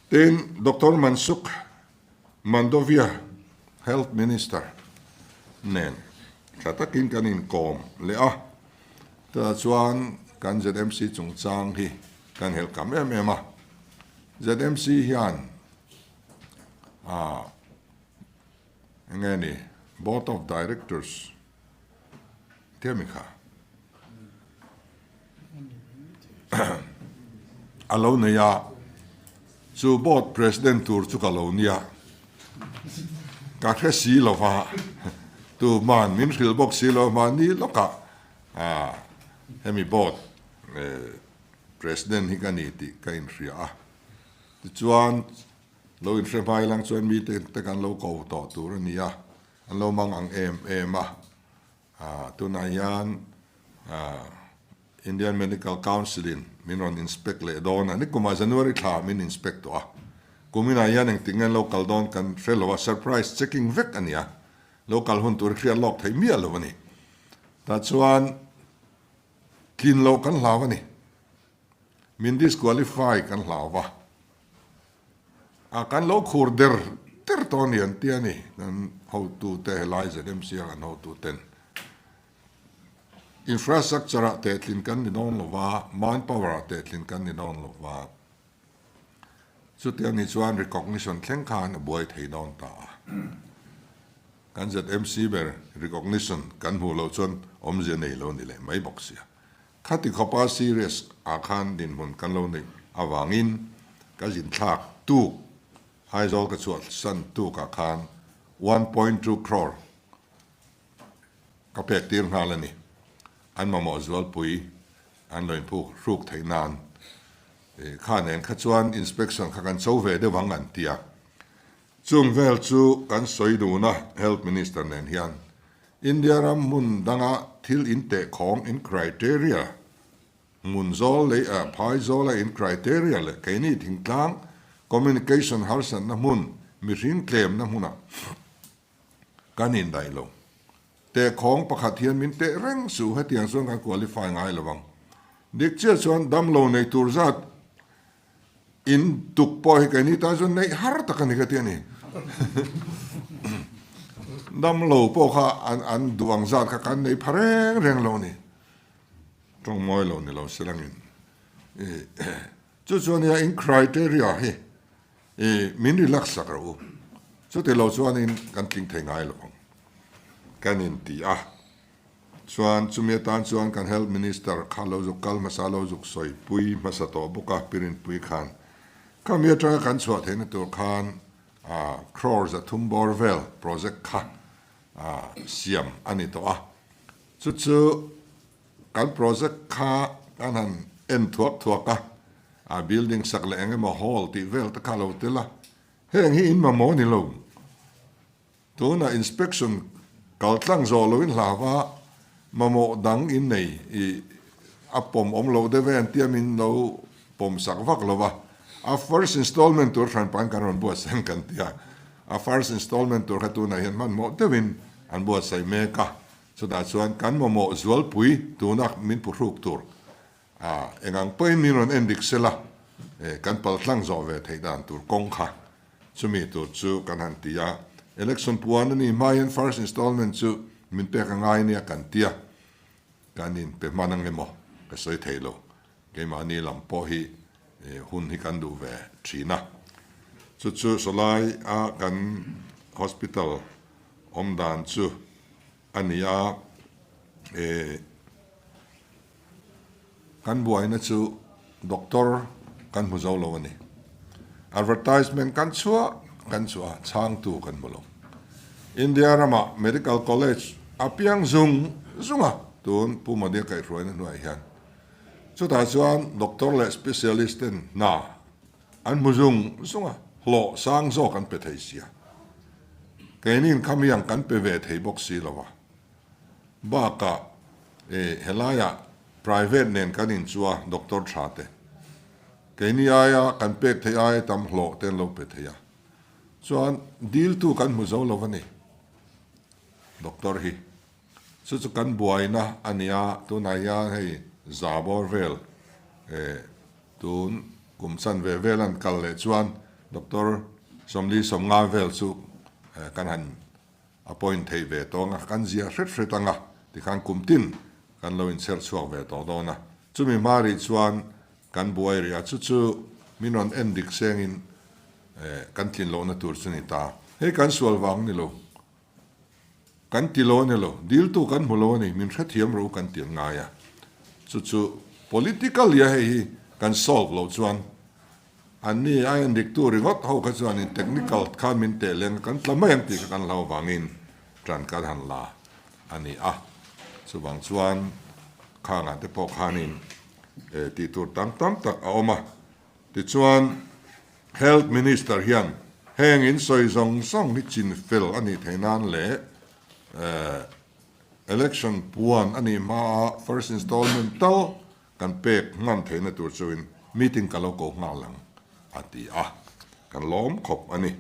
Tin, Doctor Mansukh Mandovia, Health Minister nen tha takin kan inkawm leh a, chutah chuan kan ZMC chungchang hi kan helh kam em em a. ZMC hian ah eng nge ni Board of Directors tia mi kha a lo nei a, chu board president tur chu ka lo nia, ka hre si lo va, tuman min hrilh bawk si lo mahni lawkah hemi board president hi ka ni tih ka inhria a, tichuan lo inhre hmai lang chuan mite te kan lo ko tawh tur a ni a, an lo mang ang em em a. Tunah hian Indian Medical Council in min rawn inspect leh dawn a, nikumah January thla min inspect tawh a, kuminah hian engtik nge an lo kal dawn kan hre lo a, surprise checking vek a ni a, lo kal hun tur hi hriat lawk theih miah lo a ni. Tah chuan tlin loh kan hlau a ni, min disqualify kan hlau va. A kan lo khur der der tawh a ni an ti a ni, kan hotute helai ZMC a kan hotuten infrastructure ah tehtlin kan ni dawn lo va, manpower ah tehtlin kan ni dawn lo va, chutiang ni chuan recognition thleng khan a buai thei dawn ta a. Kan ZMC ber recognition kan hmuh loh chuan awmzia nei lo ni leh mai bawk sia. Khati khawpa serious ah khan dinhmun kan lo neih avangin ka zinthlak tuk Aizawl ka chhuahsan tuk ah khan 1.2 crore ka pek tir nghal a ni. An mamawh zualpui an lo inphuk hruk theih nan kha nen kha chuan inspection kha kan cho ve deuh ang an ti a. Chung vel chu kan sawi dun a Health Minister nen hian India ram hmun danga thil in tehkhawng in criteria, hmun zawl lei ah phai zawla in criteria leh keini thingtlang communication harsatna hmun mihring tlemna hmunah kan indaih lo. Tehkhawng pakhat hian min teh reng suh hetiang chuan kan qualify ngai lo ang. Dik chiah chuan damlo nei tur zat In tuk pawh hi keini tan chuan neih har tak a ni ka ti a ni. Damlo pawh kha an an duh ang zat kha kan nei pha reng reng lo a ni. Tawng mawi lo ni lo se langin. Chu chuan nia in criteria hi i min relax sak rawh u. Chuti lo chuanin kan tling thei ngai lo ang. Kan inti a. Chuan chumi atan chuan kan Health Minister kha lo zuk kal hmasa lo zuk sawi pui hmasa tawh bawk a, Pirinpui khan. Khami atanga kan chhuah theihna tur khan crore 300 bawr vel project kha siam a ni tawh a. Chu chu kan project kha kan han en thuak thuak a, a building sak leh eng emaw hall tih vel te kha lo tel a, heng hi in mamawh a ni lo. Tunah inspection kal tlang zawh loin hlava mamawh dang in nei i a pawm awm loh deuh e an tia min lo pawm sak vak lo va. A first installment tur hranpain kan rawn buatsaih ang kan tia. A first installment tur kha tunah hian hmanhmawh deuhin an buatsaih mek a. Chutah chuan kan mamawh zualpui tuna min phuhruk tur a engang pawhin min rawn en dik sela kan pal tlang zawh ve theih dan tur kawng kha Chumi tur chu kan han ti a, election puan a ni hma hian first installment chu min pek a ngai nia kan ti a, kan in pe hman ang emaw ka sawi thei lo, keimahni lam pawh hi hun hi kan duh ve thin a. Chu chu sawlai a kan hospital awm dan chu a ni a, Kan buaina chu doctor kan hmu zo lo a ni. Advertisement kan chhuah kan chhuah a, chhangtu kan hmu lo. India ramah medical college a piang zung zung a, tun Pu Modi a kaihhruaina hnuaiah hian. Chutah chuan doctor leh specialist ten hna an hmu zung zung a, hlawh sang zawk an pe thei sia. Keinin khamiang kan pe ve thei bawk si lo a. Bakah e helaiah private nen kan inchu a doctor tha te keini aia kan pek theih aia tam hlawh te an lo pe thei a chuan deal tu kan hmu zo lo a ni doctor hi chu chu kan buaina a nia tunah hian hei za bawr vel e tun kum chan ve vel an kal leh chuan. Doctor 40 50 vel chu kan han appoint thei ve tawh ang a, kan zia hret hret ang a, tikhan kum tin kan lo inchher chhuak ve tawh dawn a. Chumi hma rih chuan kan buai rih a, chu chu min rawn en dik sengin kan tlin lohna tur chu ni ta. Hei kan sual vang ni lo, kan ti lo a ni lo, diltu kan hmu lo a ni, min hrethiam ro kan ti an ngai a. Chu chu political ia hei hi kan solve loh chuan Anni a endiktu ringawt ho kha chuanin technical khan min teh leng a, kan tla mai ang tih kha kan hlau vangin ṭan kan han la a ni a. Chuvang chuan khangah te pawh khanin tih tur tam tam tak a awm a. Tichuan Health Minister hian heng insawi zawng zawng hi chin fel a nih theih nan leh election puan a nih hmaa first installment tal Kan pek hman theihna tur chuin meeting ka lo ko nghal ang, a ti a, kan lawm khawp a ni.